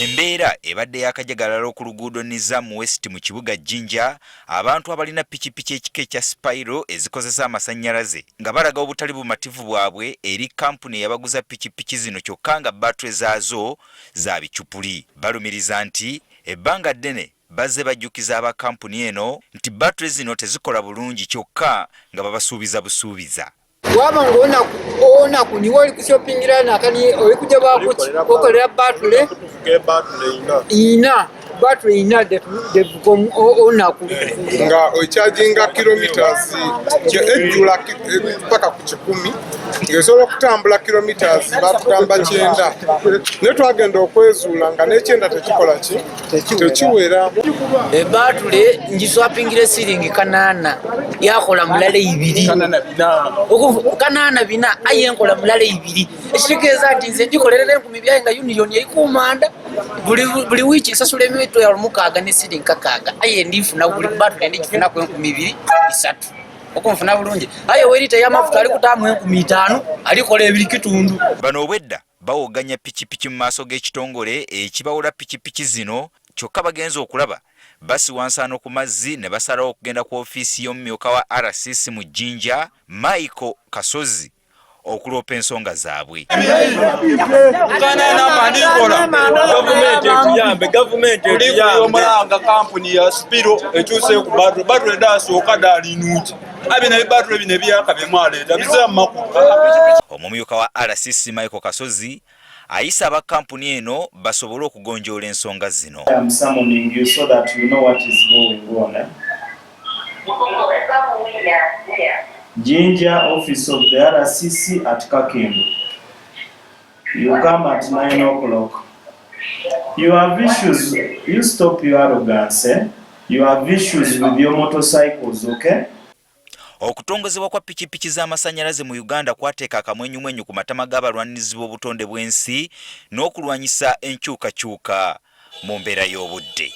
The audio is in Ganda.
Embeera ebadde y'akajagalalo ku luguudo Nizam West mu kibuga Jinja, abantu abalina pikipiki ekika ekya Spiro ezikozesa amasannyalaze nga balaga obutali bumativu bwabwe eri kkampuni eyabaguza pikipiki zino kyokka nga bbaatule zaazo za bicupuli. Balumiriza nti ebbanga ddene bazze bajjukiza aba kkampuni eno nti bbaatule zino tezikola bulungi kyokka nga babasuubiza busuubiza. Waba nga onaku onaku niwe oli kushopingira nakani oli kuja bakuki okolera batule ina batule ina devuga onaku nga okyajinga kilometers ejjula paka ku kikumi ng'esobola okutambula kilometers batugamba kyenda naye twagenda okwezuula nga n'ekyenda tekikola ki tekiwera. Ebatule ngiswapingira siringi kanaana yakola mulala ibiri kanaana bina aye nkola mulala ibiri ekitegeeza nti nze ndikolerera enkumi byaye nga union erikumanda buli wiiki nsasula emitwalo mukaaga ne siringi kakaaga aye ndifuna buli batule ndigifunaku enkumi ibiri isatu okunfuna bulungi aye werita eyamafuta alikutaamu 5000 alikola ebiri kitundu. Bano obwedda bawogganya pikipiki mu maaso g'ekitongole ekibawola pikipiki zino kyokka bagenze okulaba basiwa nsaano ku mazzi ne basalawo okugenda ku ofiisi y'omumyuka wa RCC mu Jinja, Michael Kasozi okuloopa ensonga zaabwe. Gavumenti etuyambe, gavumenti etuyambe. Kampuni ya Spiro ekyuse ku battle, battle edasooka daali nungi. Abina ebibattle bino ebyaka bye mwaleeta bizira mu makulu. Omumyuka wa RCC Michael Kasozi ayise aba kkampuni eno basobole okugonjoola ensonga zino. I am summoning you so that you know what is going on. Eh? Jinja office of the RCC at Kakembo. You come at 9 o'clock. You have issues, you stop your arrogance, eh? You have issues with your motorcycles, okay? Okutongozebwa kwa pikipiki z'amasannyalaze mu Uganda kwateeka akamwenyumwenyu ku matama g'abalwanirizi b'obutonde bw'ensi n'okulwanyisa enkyukakyuka mu mbeera y'obudde.